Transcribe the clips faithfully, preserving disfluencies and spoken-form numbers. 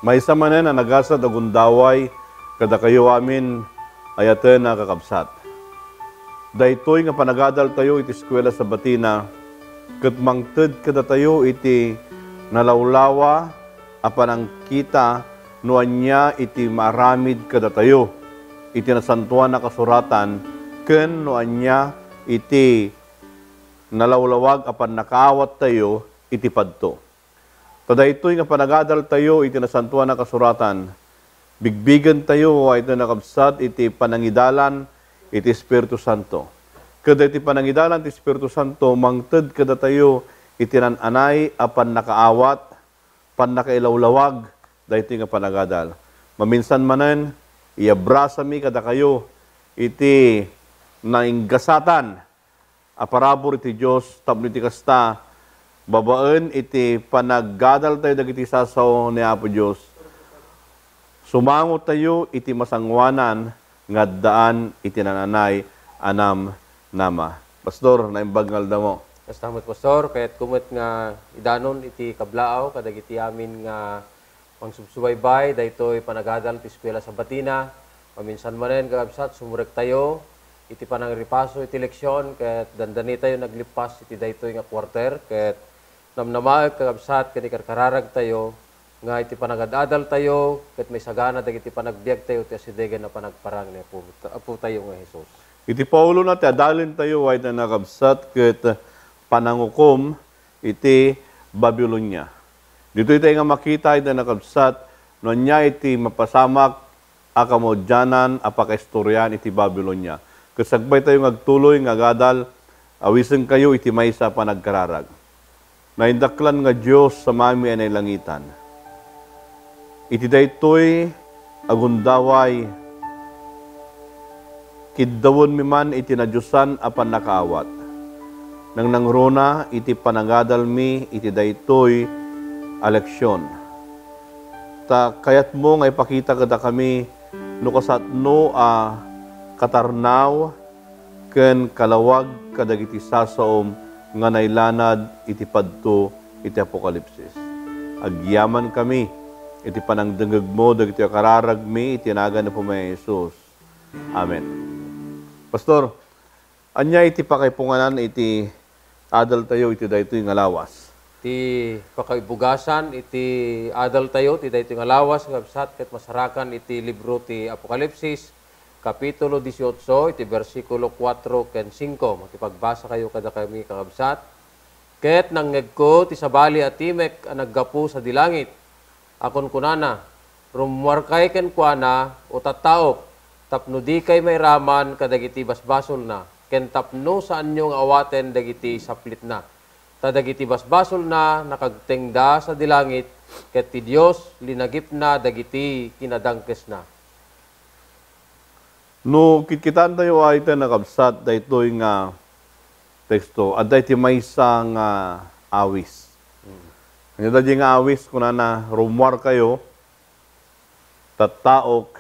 Maysa manen a nagasat a gundaway kadakayo amin, ayaten a kakabsat. Daytoy nga panagadaltayo iti Eskuela Sabatina ket mangted kadatayo iti nalawlawa a panangkita no ania iti maaramid kadatayo iti Nasantoan a Kasuratan ken no ania iti nalawlawag a pannakaawattayo iti padto. Ta daytoy nga panagadaltayo iti Nasantoan a Kasuratan, bigbigentayo a iti nakabsat iti panangidalan iti Espiritu Santo. Ket iti panangidalan ti Espiritu Santo, mangted kadatayo iti nan-anay a pannakaawat, pannakailawlawag daytoy nga panagadal. Maminsan manen, iyabrasami kadakayo iti nainggasatan a parabur iti Dios tapno iti kasta, babaen iti panaggadaltayo dagiti sasao ni Apo Dios, sumangotayo iti masangoanan nga addaan iti nananay a namnama. Pastor, naimbag nga aldamo. Kasta met, Pastor, kayatko met nga idanon iti kablaaw kadagiti amin nga mangsubsubaybay daytoy panagadal ti Eskuela Sabatina. Maminsan manen, kakabsat, sumurektayo iti panangripaso iti leksion ket dandanitayo naglippas iti daytoy nga quarter ket namnamaek, kakabsat, ken ikarkararagtayo nga iti panagad-adaltayo ket maisagana dagiti panagbiagtayo ti asidegen a panagparang ni Apo-, Apotayo nga Jesus. Iti Paulona ti adalentayo, ay ta nakabsat ket panangukom iti Babilonia. Ditoy tayo nga makita iti nakabsat no ania iti mapasamak a kamaudianan a pakaistorian iti Babilonia. Ket sakbay tayo nga agtuloy nga agadal, awisenkayo iti maysa a panagkararag. Naindaklan nga Dios, Amami a nailangitan, iti daytoy a gundaway, kiddawenmi man iti nadiosan a pannakaawat. Nangnangruna iti panagadalmi iti daytoy a leksion. Ta kayatmo nga ipakita kadakami no kasatno a katarnaw ken kalawag kadagiti sasaom nga nailanad iti padto iti Apokalipsis. Agyamankami iti panangdengngegmo dagiti kararagmi iti nagan ni Apomi a Jesus. Amen. Pastor, ania iti pakaipunganan iti adaltayo iti daytoy nga lawas? Ti pakaibugasan iti adaltayo ti daytoy nga lawas, kakabsat, ket masarakan iti libro ti Apokalipsis, Kapitulo dieciocho, iti bersikulo kuatro ken singko. Makipagbasakayo kadakami, kakabsat. Ket nangngegko ti sabali a timek a naggapu sadi langit a kunkunana, "Rummuarkay kenkuana, O tattaok, tapno dikay mairaman kadagiti basbasolna, ken tapno saanyo nga awaten dagiti saplitna. Ta dagiti basbasolna, nakagtengda sadi langit, ket ti Dios, linagipna dagiti kinadangkesna." No kitkitaentayo ay ta nakabsat daytoy nga teksto, adda iti maysa nga awis. Mm. Ania daydi nga awis, kunana, "Rummuarkayo, tattaok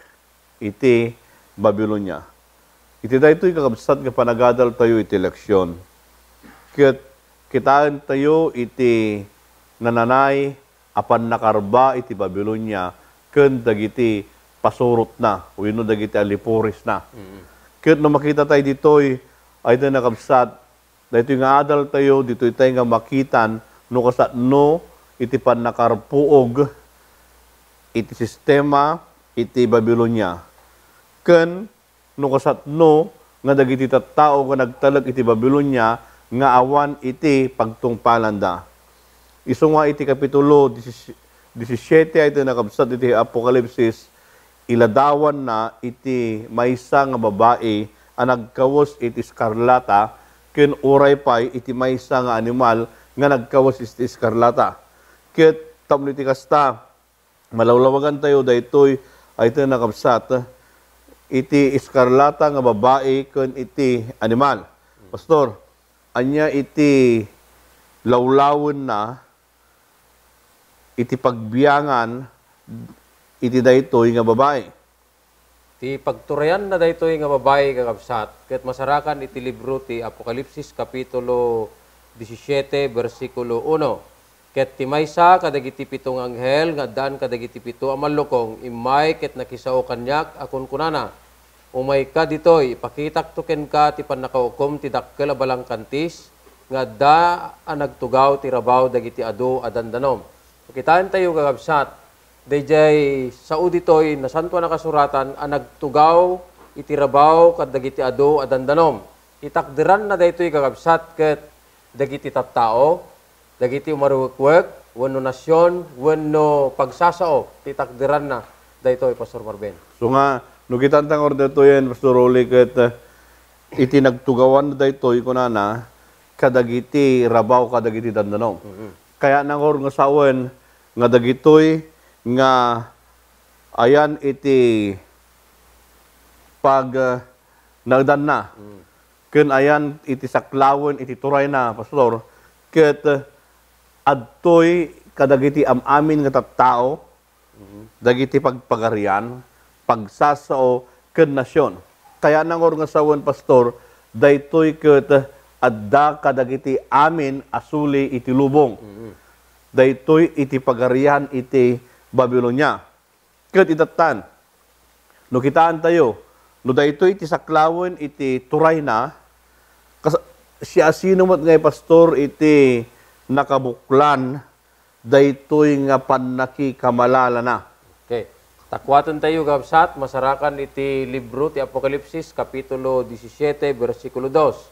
iti Babilonia." Iti daytoy, kakabsat, nga panagadaltayo iti leksion, ket kitaentayo iti nananay a pannakarba iti Babilonia ken dagiti pasurotna wenno dagiti alipurisna. Mm. Ket no makita tayo ditoy, ay tayo nakabsat, daytoy nga adaltayo, ditoy tayo nga makitan no kasano iti pannakarpuog iti sistema iti Babilonia. Ken no kasano nga dagiti tattao nga nagtalek iti Babilonia nga awan iti pagtungpalanda. Isu nga iti Kapitulo disisie-, disisyete ay iti nakabsat iti Apokalipsis, iladawanna iti maysa nga babai a nagkawes iti eskarlata ken uray pay iti maysa nga animal nga nagkawes iti eskarlata. Ket tapno iti kasta, malawlawagantayo daytoy ay iti nakabsat iti eskarlata nga babai ken iti animal. Pastor, ania iti lawlawenna iti pagbiangan iti daytoy nga babai? Ti pagturayanna daytoy nga babai, kakabsat, ket masarakan iti libro ti Apokalipsis, Kapitulo disisyete, bersikulo uno. Ket ti maysa kadagiti pito nga anghel nga addaan kadagiti pito a mallukong immay ket nakisao kaniak a kunkunana, "Umayka ditoy, ipakitakto kenka ti pannakaukom ti dakkel a balangkantis nga adda a nagtugaw ti rabaw dagiti adu a dandanom." Kitaentayo, kakabsat, daydiay sao ditoy Nasantoan a Kasuratan a nagtugaw iti rabaw kadagiti adu a dandanom. Itakderanna daytoy, kakabsat, ket dagiti tattao, dagiti umaruwekwek, wenno nasion, wenno pagsasao ti takderanna daytoy, Pastor Marvin. So nga, no kitanta nga daytoyen, Pastor Rolly, ket, eh, iti nagtugawan daytoy, kunana, kadagiti rabaw, kadagiti dandanom. Mhm. Kayatna nga sawen nga dagitoy nga ayan iti pag, eh, naedanna. Mm. Ken ayan iti saklawen iti turayna, Pastor, ket, eh, adtoy kadagiti am-amin nga tattao, Mhm. dagiti pagpagarian, pagsasao, ken nasion. Kayatna nga sawen, Pastor, daytoy ket adda kadagiti amin a suli iti lubong. Mhm. Daytoy iti pagarian iti Babilonia. Ket itattan, no kitaentayo, no daytoy ti saklawen iti turayna, kas-, siasino met ngay, Pastor, iti nakabuklan daytoy nga pannakikamalala na? Okay. Takuaten tayo, kabsat, masarakan iti libro ti Apokalipsis, Kapitulo disisiete, bersikulo dos.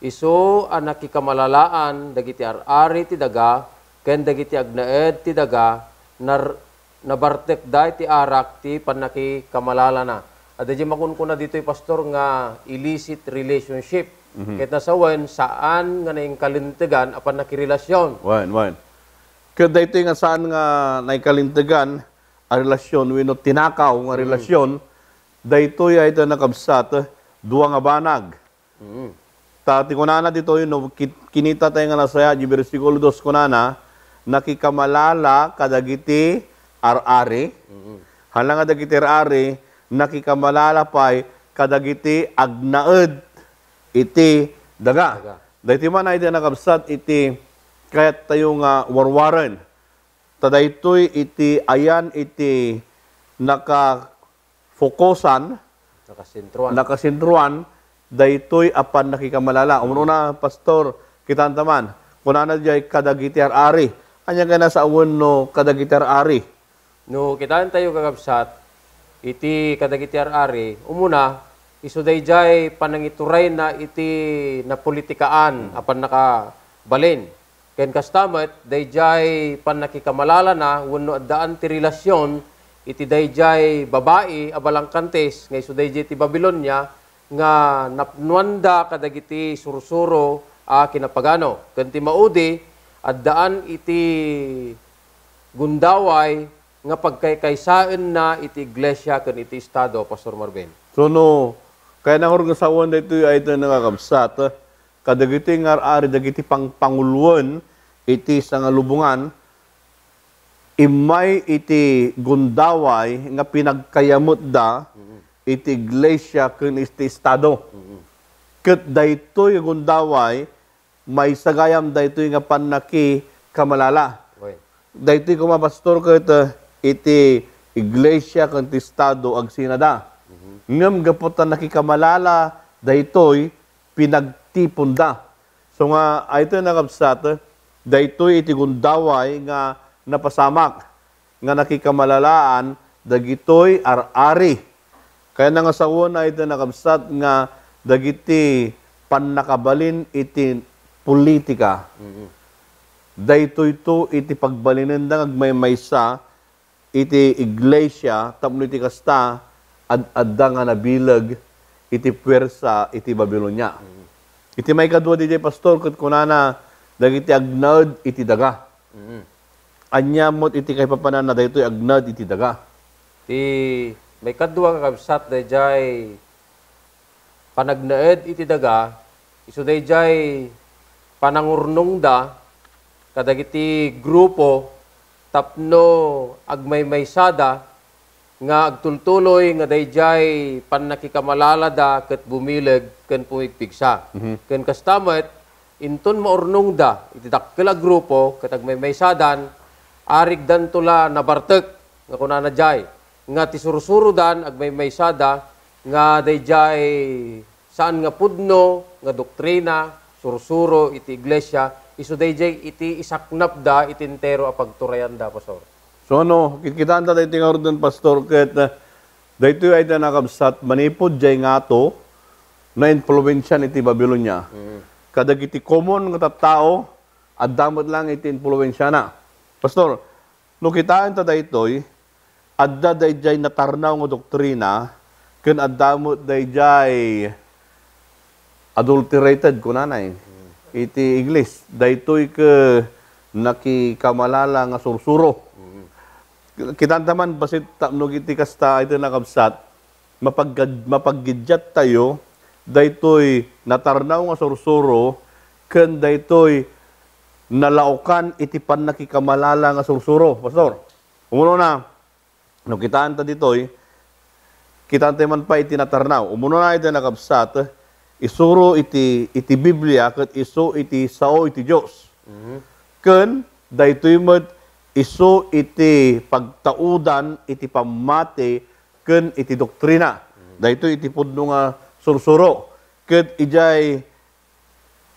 Isu a nakikamalalaaan dagiti ar-ari ti daga ken dagiti agnaed ti daga, nar-, nabartekda iti arak ti pannakikamalala na. Adda diay makunkuna ditoy, Pastor, nga illicit relationship. Mhm. Ket nasawen, saan nga naingkalintegan a pannakirelasion. Wen, wen. Ket daytoy nga saan nga naikalintegan a relasyon wenno tinakaw nga Mm. relasyon, daytoy ay ita nakabsat, dua nga banag. Mm. Ta ti kunana ditoy, no, ki-, kinita tayo nga nasaya, di bersikulo dos kunana, nakikamalala kadagiti ar-ari. Mm. Hala nga dagiti ar-ari, nakikamalala pay kadagiti agnaed iti daga. Daga. Daytoy man ay ita nakabsat iti kayat tayo nga warwaren. Ta daytoy iti ayan iti nakafokusan, Nakasentruan. nakasentruan, daytoy a pannakikamalala. Umuna, Pastor, kitaan ta man, kunana diay kadagiti ar-ari. Ania nga nasawen no kadagiti ar-ari? No, kitaan tayo, kakabsat, iti kadagiti ar-ari, umuna, isu daydiay panangiturayna iti napolitikaan a pannakabalin. Ken kasta met, daydiay pannakikamalalana wenno addaan ti relasyon iti daydiay babai a balangkantis nga isu daydiay ti Babilonia nga napnoanda kadagiti sursuro a kinapagano. Ken ti maudi, addaan iti gundaway nga pagkaykaysaenna iti iglesia ken iti estado, Pastor Marvin. So, no, kaya nangur nga sawen daytoy ay ita nakakabsat, kadagiti nga ar-ari dagiti pangpanguloen iti sangalubongan, immay iti gundaway nga pinagkayamutda Mm. iti iglesia ken iti estado. Mm. Ket daytoy gundaway, maysa gayam daytoy nga pannakikamalala. Oy. Daytoy koma, Pastor, ket, uh, iti iglesia ken ti estado agsinada. Mhm. Ngem gapu ta nakikamalala daytoy, pinagtiponda. So nga, ay ita nakabsat, daytoy iti gundaway nga napasamak nga nakikamalalaan dagitoy ar-ari. Kayatna nga sawen ay ita nakabsat nga dagiti pannakabalin iti politika. Mhm. Daytoyto iti pagbalinenda nga agmaymaysa iti iglesia tapno iti kasta, ad-adda nga nabileg iti puwersa iti Babilonia. Mm. Iti maikadua diay, Pastor, ket kunana, dagiti agnaed iti daga. Mm. Ania met iti kaipapananna daytoy agnaed iti daga? Ti maikadua nga kabsat daydiay panagnaed iti daga, isu daydiay panangurnongda kadagiti grupo tapno agmaymaysada nga agtultuloy nga daydiay pannakikamalalada ket bumileg ken pumigpigsa. Mhm. Ken kasta met, inton maurnongda iti dakkel a grupo ket agmaymaysadan, arigdanto la nabartek nga kunana jay, nga ti sursurodan agmaymaysada nga dayjay saan nga pudno nga doktrina, sursuro iti iglesia, isu dayjay iti isaknapda iti entero a pagturayanda, Pastor. So ano, kitkitaanta daytoy nga urdon, Pastor, ket, eh, daytoy ay da nakabsat manipud jay ngato naimpluensian iti Babilonia. Mm. Kadagiti komon nga tattao, adda met lang iti impluensiana. Pastor, no kitaenta daytoy, adda dayjay natarnaw nga doktrina, ken adda met dayjay adulterated, kunanay, iti English. Daytoy ket nakikamalala nga sursuro. Kitanta man, basit tapno iti kasta, iti nakabsat, mapagga-, mapaggidiattayo daytoy natarnaw nga sursuro ken daytoy nalaokan iti pannakikamalala nga sursuro, Pastor. Umuna, no kitaanta ditoy, kitaanta man pay iti natarnaw. Umuna iti nakabsat, isuro iti, iti Biblia ket isu iti sao iti Dios. Mhm. Ken daytoy met isu iti pagtaudan iti pammati ken iti doktrina. Mhm. Daytoy iti pudno nga sursuro. Ket idiay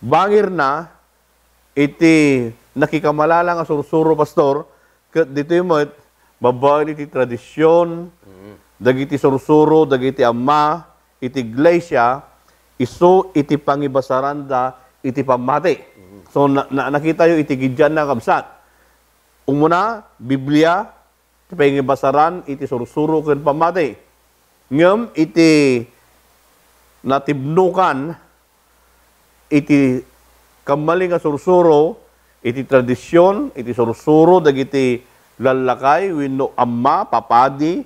bangirna, iti nakikamalala nga sursuro, Pastor, ket ditoy met, babaen iti tradision, mm, dagiti sursuro, dagiti amma, iti iglesia, isu iti pangibasaranda iti pammati. Mm. So, na, na, nakitayo iti gidianna, kabsat. Umuna, Biblia, ti pangibasaran iti sursuro ken pammati. Ngem iti natibnokan iti kammali nga sursuro, iti tradision, iti sursuro dagiti lallakay wenno amma, papadi,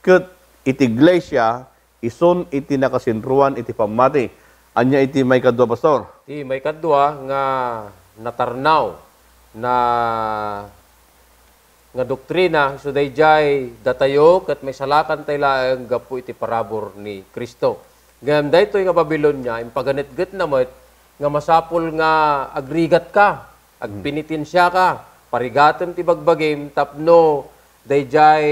ket iti iglesia, isun iti nakasentroan iti pammati. Ania iti maikadua, Pastor? Ti maikadua nga natarnaw na nga doktrina, isu daydiay datayo ket maisalakantayo laeng gapu iti parabur ni Cristo. Ngem daytoy nga Babilonia, impaganetgetna met nga masapul nga agrigatka, agpenitensiaka, parigatem ti bagbagim tapno daydiay,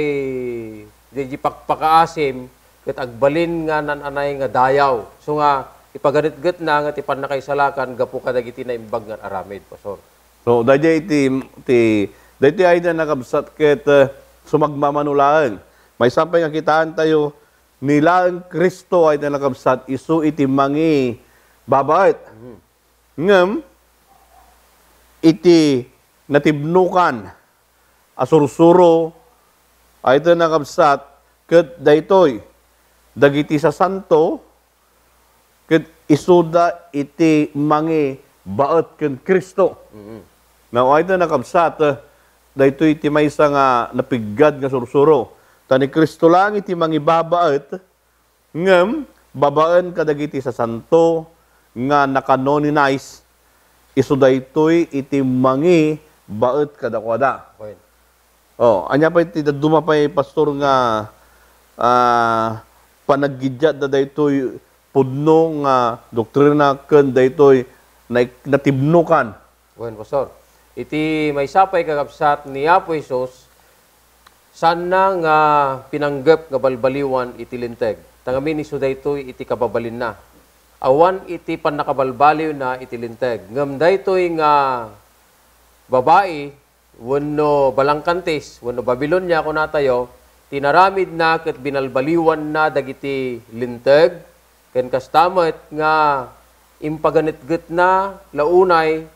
daydiay pakpakaasim ket agbalin nga naan-anay nga dayaw. So nga, ipaganetgetna nga ti pannakaisalakan gapu kadagiti naimbag nga aramid, Pastor. So, daydiay iti, ti, daytoy ay da nakabsat ket, eh, sumagmamano laeng. Maysa pay nga kitaentayo, ni laeng Cristo ay da nakabsat isu iti mangibabaet. Mhm. Ngem, iti natibnokan a sursuro, ay da nakabsat ket daytoy, dagiti sasanto, ket isuda iti mangibaet ken Cristo. Mm. Now, ay da nakabsat, eh, daytoy ti maysa nga napiggad nga sursuro. Ta ni Cristo lang iti mangibabaet, ngem babaen kadagiti sasanto nga nakanonize, isu daytoy iti mangibaet kadakuada. Okay. Oh, ania pay ti dadduma pay, Pastor, nga, ah, panaggidiatda daytoy pudno nga doktrina ken daytoy na-, natibnokan? Wen, Pastor. Iti maysa pay kakabsat ni Apo Jesus, saanna nga pinanggep nga balbaliwan iti Linteg. Ta ngamin isu daytoy iti kababalinna. Awan iti pannakabalbaliwna iti Linteg. Ngem daytoy nga babai, wenno balangkantis, wenno Babilonia, kunatayo, ti inaramidna ket binalbaliwanna dagiti Linteg, ken kasta met nga impaganetgetna la unay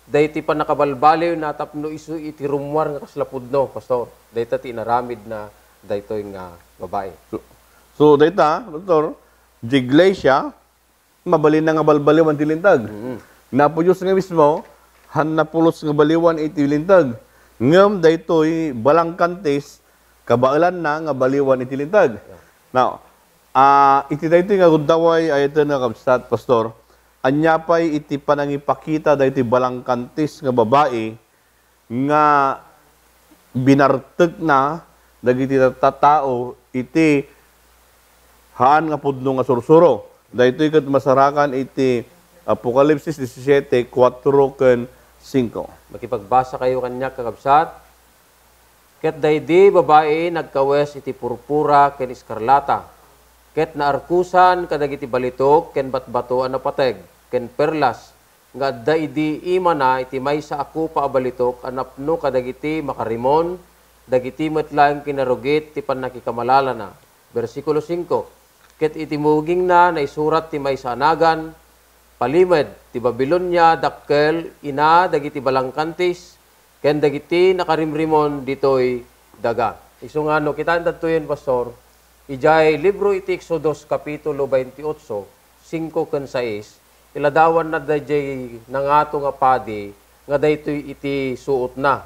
daytoy pannakabalbaliwna tapno isu iti rummuar nga kasla pudno, Pastor. Dayta ti inaramidna daytoy nga babai. So, so dayta, Pastor, di iglesia, mabalinna nga balbaliwan ti Linteg. Mm. Apo Dios nga mismo, haanna pulos nga baliwan iti Linteg. Ngem daytoy balangkantis, kabaelanna nga baliwan iti Linteg. Yeah. Now, ah, iti daytoy nga gundaway, ay ito nga kabsat, Pastor, ania pay iti panangipakita daytoy balangkantis nga babai nga binartekna dagiti tattao iti haan nga pudno nga sursuro. Daytoy ket masarakan iti Apokalipsis disisiete, kuatro ken singko. Makipagbasa kayo kaniak, kakabsat. Ket daydi babai nagkawes iti purpura ken eskarlata, ket naarkusan kadagiti balitok ken batbato a napateg ken perlas nga adda idi imana iti maysa a kopa a balitok a napno kadagiti makarimon, dagiti met laeng kinarugit ti pannakikamalalana. Bersikulo singko, ket iti mugingna naisurat ti maysa a nagan, "Palimed, ti Babilonia dakkel, ina dagiti balangkantis ken dagiti nakarimrimon ditoy daga." Isu nga no kitaen dadtoyen, Pastor, idiay libro iti Exodus, Kapitulo veintiocho, singko ken sais, iladawanna daydiay nangato nga padi nga daytoy iti suotna.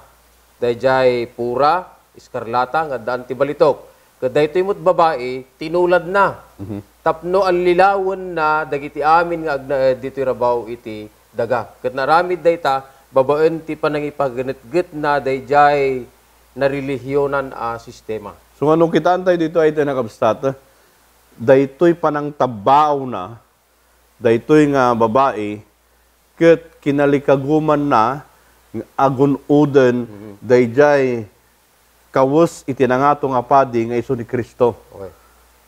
Daydiay pura, eskarlata nga addaan ti balitok. Ket daytoy met babai, tinuladna. Mhm. Tapno allilawenna dagiti amin nga agnaed ditoy rabaw iti daga. Ket naaramid dayta babaen ti panangipagnetgetna daydiay narelihionan a sistema. So, nga no kitaentayo ditoy, ay tayo nakabsat, daytoy panangtabbaawna, daytoy nga babai, ket kinalikagumanna nga agun-oden Mhm. daydiay kawes iti nangato nga padi nga isu ni Cristo. Okay.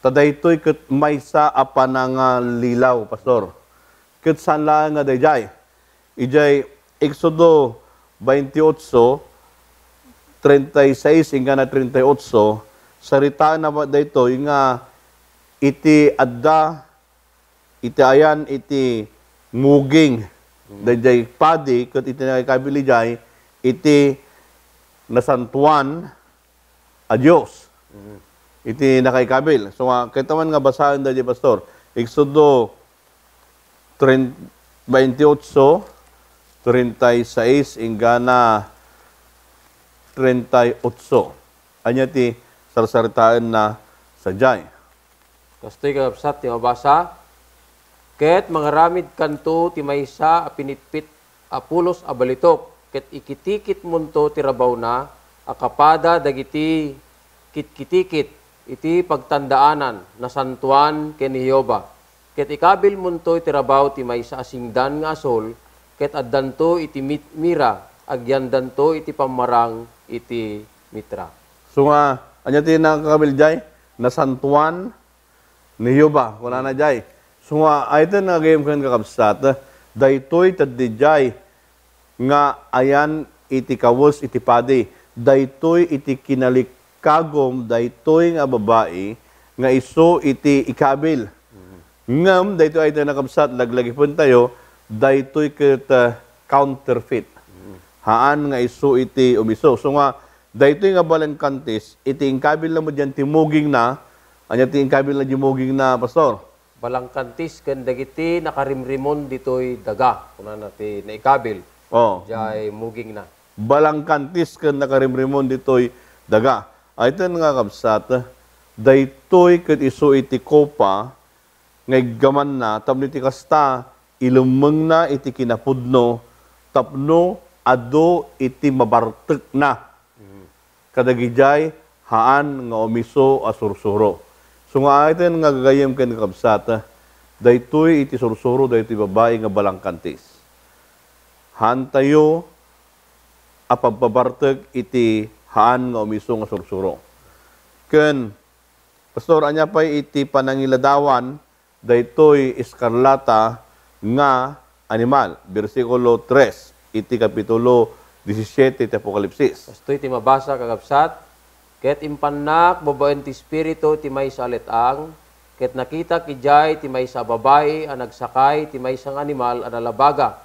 Ta daytoy ket maysa a panangalilaw, Pastor. Ket saan laeng nga daydiay. Idiay Exodo veintiocho, treinta y seis inggana treinta y ocho, saritaenna met daytoy nga iti adda iti ayan iti muging Mm. daydiay padi ket iti nakaikabil idiay iti nasantoan a Dios. Mm. Iti nakaikabil. So, nga, kitaen nga basaen daydiay, Pastor. Exodo tren-, veintiocho, treinta y seis, inggana treinta y ocho. Ania ti sarsaritaenna sadiay? Kastoy, kakabsat, ti mabasa, ket mangaramidkanto ti maysa a pinitpit a pulos a balitok, ket ikitikitmonto ti rabawna a kapada dagiti kitkitikit iti pagtandaanan, nasantoan ken ni Jehovah. Ket ikabilmonto iti rabaw ti maysa a singdan nga asul, ket addanto iti mit-, mira, agyandanto iti pammarang iti mitra. So nga, ania ti nakakabil jay? Nasantoan ni Jehovah, kunana jay. So nga, ay ten nga agayem ken kakabsat, daytoy taddi jay nga ayan iti kawes iti padi. Daytoy iti kinalikagum daytoy nga babai nga isu iti ikabil. Ngem daytoy ay ten nga kakabsat, laglagipentayo, daytoy ket, ah, counterfeit. Haan nga isu iti umisu. So nga, daytoy nga balangkantis, iti inkabilna met diay ti mugingna, ania ti inkabilna diay mugingna, Pastor? Balangkantis ken dagiti nakarimrimon ditoy daga, kunana ti naikabil. Oh. Diay mugingna. Balangkantis ken nakarimrimon ditoy daga. Ay ten nga kakabsat, daytoy ket isu iti kopa nga iggamanna, tapno iti kasta, ilemmengna iti kinapudno tapno adu iti mabartekna. Mm. Kadagidiay haan nga umisu a sursuro. So nga ay ten nga gagayyem ken kakabsat, daytoy iti sursuro, daytoy babai nga balangkantis. Haantayo a pagpabartek iti haan nga umisu nga sursuro. Ken, Pastor, ania pay iti panangiladawan daytoy eskarlata nga animal? Bersikulo tres iti Kapitulo disisiete ti Apokalipsis. Kastoy ti mabasa, kakabsat, "Ket impannak babaen ti Espiritu ti maysa a let-ang, ket nakitak idiay ti maysa a babai a nagsakay ti maysa nga animal a nalabaga,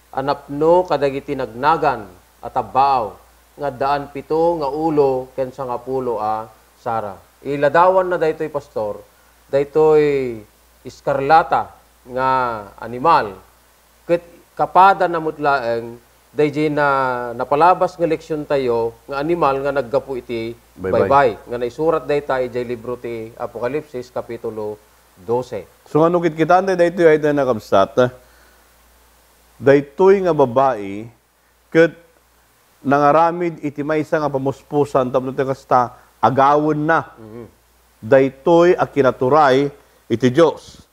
a napno kadagiti nagnagan a tabbaaw, nga addaan pito nga ulo ken sangapulo a sara." Iladawanna daytoy, Pastor, daytoy eskarlata nga animal, ket kapadana met laeng daydiay na napalabas nga leksiontayo nga animal nga naggapu iti Baybay. baybay, nga naisurat dayta idiay libro ti Apokalipsis, Kapitulo dose. So, nga no kitkitaentayo daytoy ay tayo nakabsat, daytoy nga babai ket nangaramid iti maysa nga pamuspusan tapno ti kasta, agawenna Mhm. daytoy a kinaturay iti Dios.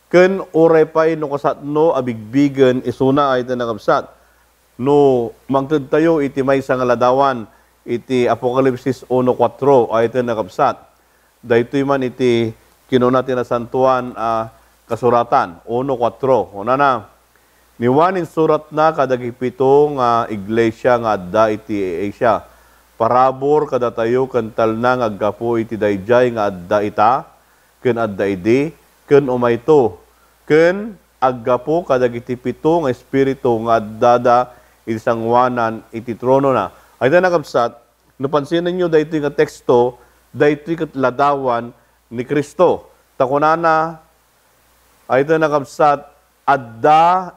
Ken uray pay no kasatno a bigbigen isuna, ay ta nakabsat. No mangtedtayo iti maysa nga ladawan iti Apokalipsis uno kuatro, ay ta nakabsat. Daytoy man iti kinuna ti Nasantoan a Kasuratan, uno kuatro. Kunana, "Ni Juan insuratna kadagiti pito nga iglesia nga adda iti Asia, parabur kadatayo ken talna nga aggapu iti daydiay nga adda ita, ken adda idi, ken umayto, ken aggapu kadagiti pito nga espiritu nga addada iti sangoanan iti tronona." Ay ta nakabsat, no pansinenyo daytoy nga teksto, daytoy ket ladawan ni Cristo. Ta kunana, ay ta nakabsat, adda,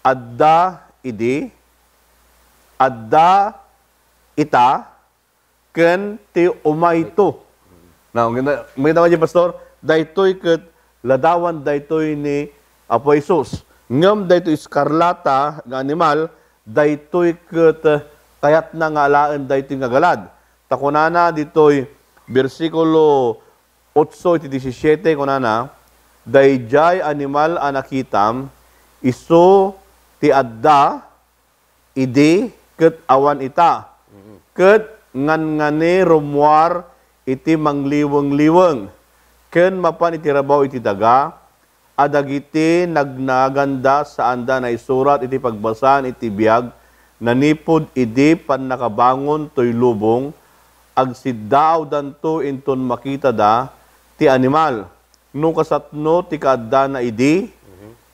adda idi, adda ita, ken ti umayto. Na, makita, makita mo, Pastor, daytoy ket ladawan daytoy ni Apo Jesus. Ngem daytoy eskarlata nga animal, daytoy ket, eh, kayatna nga alaen daytoy nga galad. Ta kunana ditoy bersikulo otso iti disisiete, kunana, "Daydiay animal a nakitam, isu ti adda idi ket awan ita, ket ngannani rummuar iti mangliwengliweng, ken mapan iti rabaw iti daga, a dagiti nagnaganda saanda naisurat iti pagbasaan iti biag nanipud idi pannakabangon toy lubong, agsiddaawdanto inton makitada ti animal, no kasatno ti kaaddana idi,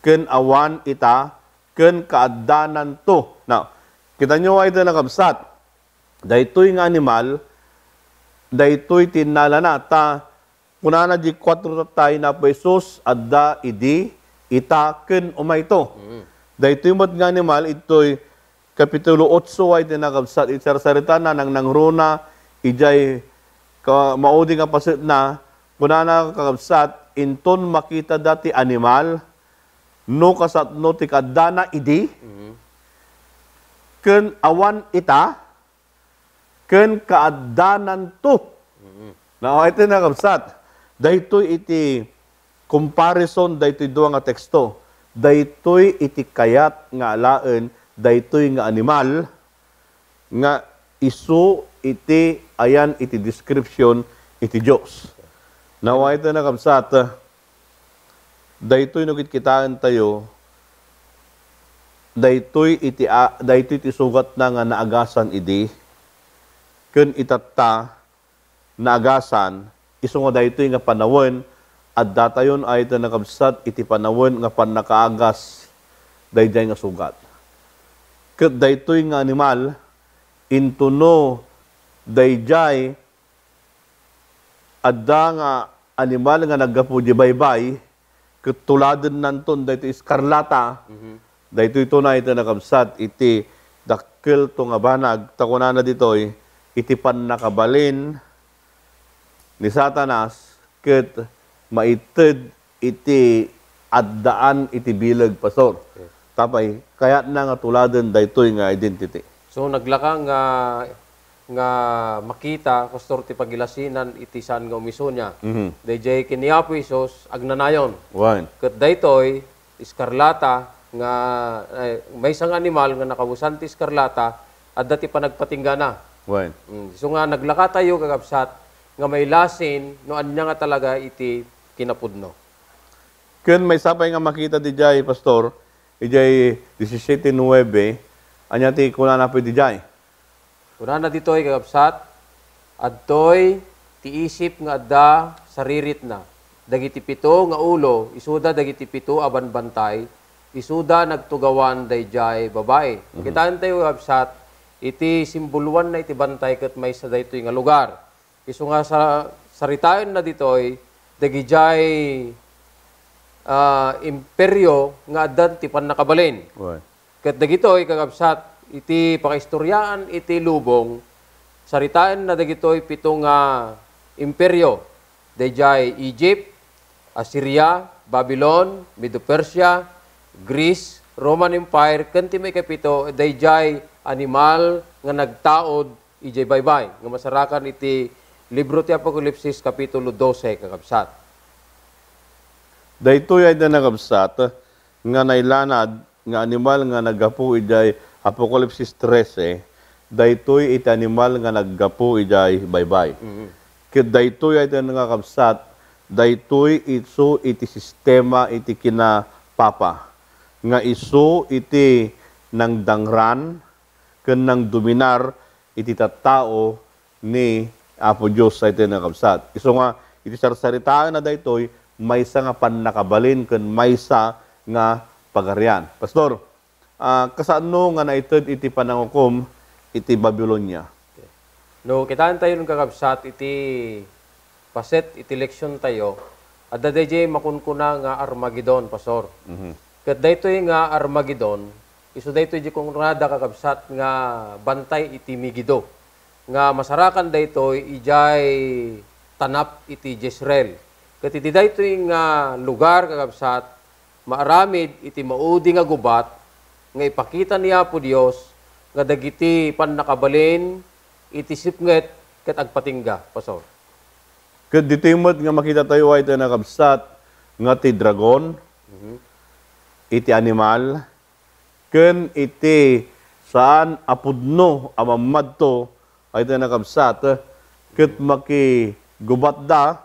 ken awan ita, ken kaaddananto." Now, kita nyo ay ito nakabsat. Daytoy nga animal, daytoy ti innalana. Ta, kunana di kuatro tattay na Apo Jesus, adda idi, ita, ken umayto. Mm. Daytoy met nga animal, itoy Kapitulo otso ay ti nakabsat, iti sarsarita na nangnangruna, ijay ka-, maudi nga paset na, kunana kakabsat, "Inton makita da ti animal, no kasatno ti kaddana idi, Mhm. ken awan ita, ken kaaddananto." Mhm. Now, iti nakabsat, daytoy iti comparison, daytoy dua nga teksto. Daytoy iti kayat nga alaen, daytoy nga animal, nga isu iti ayan iti description iti Dios. Now, ita nakabsat, daytoy no kitkitaentayo, daytoy iti a-, daytoy ti sugatna nga naagasan idi, ken itatta, naagasan, isu nga daytoy nga panawen, addatayon ay ta nakabsat iti panawen nga pannakaagas daydiay nga sugat. Ket daytoy nga animal, intuno daydiay adda nga animal nga naggapu di baybay, ket tuladennanton daytoy eskarlata, Mhm. daytoy tunay ti nakabsat iti dakkelto nga banag, ta kunana ditoy, iti pannakabalin ni Satanas ket maited iti addaan iti bileg, Pastor. Yes. Tapay, kayatna nga tuladen daytoy nga identity. So, naglaka nga, nga makita, Pastor, ti pagilasinan iti saan nga umiso niya. Mhm. Dayjay ken ni Apo Jesus, agnanayon. Wen. Ket daytoy, eskarlata nga, eh, maysa nga animal nga nakawesan ti eskarlata, adda ti panagpatinggana. Wen. Mm, isu nga naglakatayo, kakabsat, nga mailasin no ania nga talaga iti kinapudno. Ken maysa pay nga makita dijay, Pastor, ijay disisiete nuebe, ania ti kunana pay dijay? Kunana ditoy, kakabsat, adtoy ti isip nga adda sariritna. Dagiti pito nga ulo, isuda dagiti pito a banbantay, isuda nagtugawan daydiay babai. Mhm. Kitaentayo, kakabsat, iti simboloanna iti bantay ket maysa daytoy nga lugar. Isu nga sa-, saritaenna ditoy, dagidiay, ah, imperio nga addan ti pannakabalin. Wen. Ket dagitoy, kakabsat, iti pakaistoriaan iti lubong, saritaenna dagitoy pito nga imperio, daydiay Egypt, Assyria, Babylon, Medo-Persia, Greece, Roman Empire, ken ti maikapito, daydiay animal nga nagtaud idiay baybay nga masarakan iti libro ti Apokalipsis, Kapitulo dose, kakabsat. Daytoy ay da nakabsat nga nailanad nga animal nga naggapu idiay Apokalipsis trese, daytoy iti animal nga naggapu idiay baybay. Mhm. Ket daytoy ay da nakabsat, daytoy isu iti sistema iti kinapapa, nga isu iti nangdangran ken nangdominar iti tattao ni Apo Dios, ay ti nakabsat. Isu nga, iti sarsaritaenna daytoy, maysa nga pannakabalin ken maysa nga pagarian. Pastor, ah, kasaanno nga naited iti panangukom iti Babilonia? Okay. No, kitaen tayo, kakabsat, iti paset iti leksion tayo, adda daydiay makunkuna nga Armagedon, Pastor. Mhm. Ket daytoy nga Armagedon, isu daytoy di kunkunada, kakabsat, nga bantay iti Megido, nga masarakan daytoy idiay tanap iti Jezreel. Ket iti daytoy nga lugar, kakabsat, maaramid iti maudi nga gubat nga ipakita ni Apo Dios nga dagiti pannakabalin iti sipnget ket agpatingga, Pastor. Ket ditoy met nga makita tayo ay ti nakabsat nga ti dragon, Mhm. iti animal, ken iti saan a pudno a mammadto ay ti nakabsat, ket makigubatda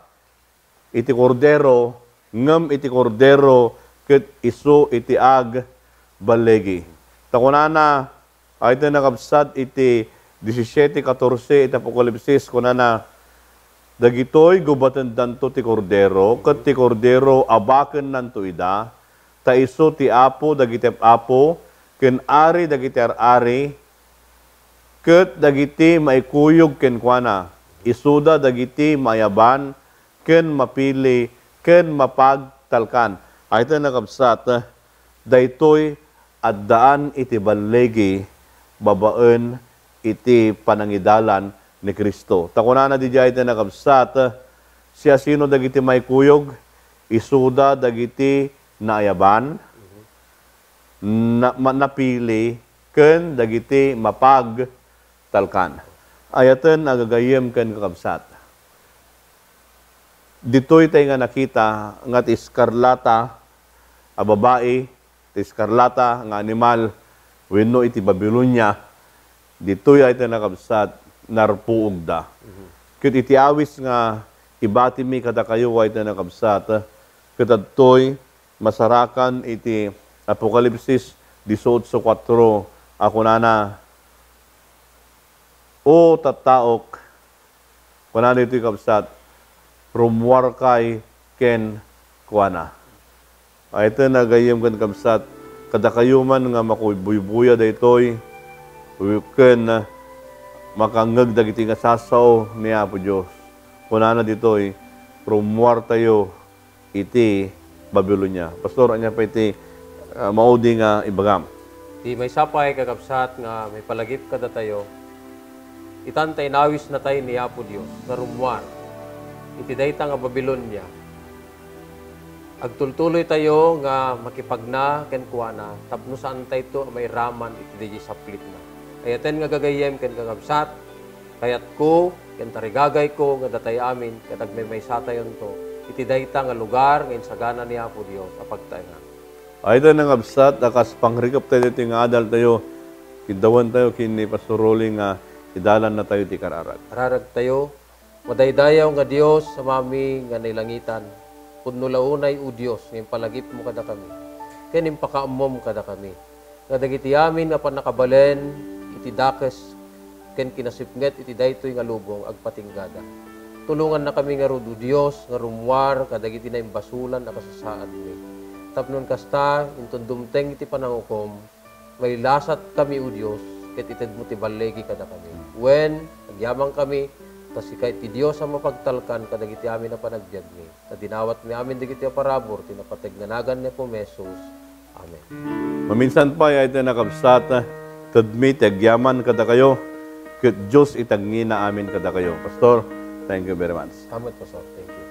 iti Kordero, ngem iti Kordero ket isu iti agballigi. Ta kunana, ay ti nakabsat iti disisiete katorse iti Apokalipsis, kunana, "Dagitoy gubatendanto ti Kordero, ket ti Kordero abakennanto ida, ta isu ti Apo dagiti apo, ken Ari dagiti ar-ari, ket dagiti maikuyog kenkuana. Isuda dagiti maayaban, ken mapili, ken mapagtalkan." Ay ti nakabsat, daytoy addaan iti balligi babaen iti panangidalan ni Cristo. Ta kunana didiay ti nakabsat, "Siasino dagiti maikuyog? Isuda dagiti naayaban, na-, ma-, napili, ken dagiti mapagtalkan." Ayaten a gagayyem ken kakabsat. Ditoy tay nga nakita nga ti eskarlata a babai, ti eskarlata nga animal, wenno iti Babilonia, ditoy ay ti nakabsat, narpuogda. Mhm. Ket iti awis nga ibatimi kadakayo ay ti nakabsat, ket adtoy masarakan iti Apokalipsis dieciocho cuatro a kunana, "O tattaok," kunana ditoy kabsat, "rummuarkay kenkuana." Ay ti nagayyem ken kabsat, kadakayo man nga makubuybuya daytoy, ken makangngeg dagiti nga sasao ni Apo Dios. Kunana ditoy, "Rummuartayo iti Babilonia." Pastor, ania pay ti, ah, maudi nga ibagam? Ti maysa pay, kakabsat, nga maipalagip kadatayo, itan ta inawisnatay ni Apo Dios nga rummuar iti dayta nga Babilonia. Agtultuloytayo nga makipagna kenkuana tapno saantayto a mairaman iti daydiay saplitna. Ayaten nga gagayyem ken kakabsat, kayatko ken tarigagayko nga datay amin ket agmaymaysatayonto iti dayta nga lugar nga insagana ni Apo Dios a pagtaengan. Ay ta nangabsat a kas pangrikeptayo iti nga adaltayo, kiddawentayo ken ni Pastor Rolly nga idalannatayo ti kararag. Kararagtayo, madaydayaw nga Dios, Amami nga nailangitan, pudno la unay, O Dios, nga impalagipmo kadakami, ken impakaammom kadakami, nga dagiti amin nga pannakabalen iti dakes ken kinasipnget iti daytoy nga lubong agpatinggada. Tulongannakami ngarud, O Dios, nga rummuar kadagiti naimbasolan a kasasaadmi. Tapno kasta, inton dumteng iti panangukom, mailasatkami, O Dios, ket itedmo ti balligi kadakami. Wen, agyamankami, ta sika iti Dios a mapagtalkan kadagiti amin a panagbiagmi. Ta dinawatmi amin dagiti a parabur ti napateg nga nagan ni Apo Jesus. Amen. Maminsan pay ay ti nakabsat, tedmi ti agyaman kadakayo, ket Dios itangngina amin kadakayo. Pastor, thank you very much. Amen, Pastor. Thank you.